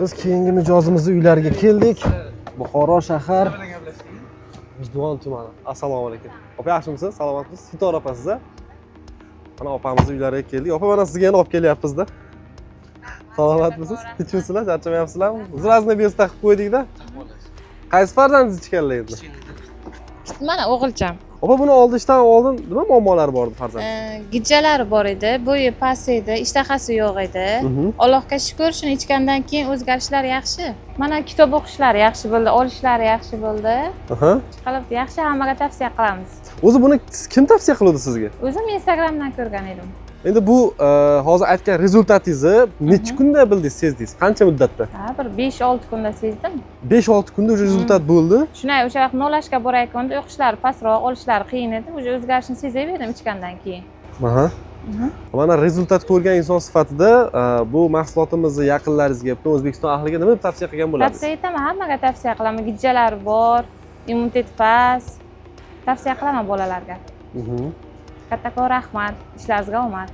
Biz keyingi mijozimizni uylariga keldik. Buxoro shahar, G'ijduvon tumani. Assalomu alaykum. Opa, yaxshimisiz? Salomatmisiz? Sitora opa siz a? Mana opamizni uylariga keldik. Opa, mana sizga yana olib kelyapmiz-da. Salomatmisiz? Tinchmisizlar? Charchamayapsizlarmi? Zразни без taqib qo'ydik-da. Qaysi farzandingiz ichganlar endi? Mana o'g'ilcham. Opa, buni oldishdan oldin nima muammolari bor edi farzand? Gijjalari bor edi, bo'yi past edi, ishtahasi yo'q edi. Allohga shukur, shuni ichgandan keyin o'zgarishlar yaxshi. Mana kitob o'qishlari yaxshi bo'ldi, olishlari yaxshi bo'ldi. Qilib yaxshi, hammaga tavsiya qilamiz. O'zi buni kim tavsiya qildi sizga? O'zim Instagramdan ko'rgan edim. Endi bu hozir aytgan результат ingizni necha kunda bildingiz, sezdingiz? Qancha muddatda? Ha, bir 5-6 kunda sezdim. 5-6 kunda уже результат bo'ldi. Shunday, o'sha vaqt nolashga borayotganda o'qishlari pastroq, olishlari qiyin edi. Уже o'zgarishni sezib edim ichgandan keyin. Mana результат ko'rgan inson sifatida bu mahsulotimizni yaqinlaringizga, butun O'zbekiston ahliga nima deb tavsiya qilgan bo'lardingiz? Tavsiya etaman, hammaga tavsiya qilaman. Gijjalari bor, immunitet past. Tavsiya qilaman bolalarga. Kattakon rahmat, ishlaringizga omad.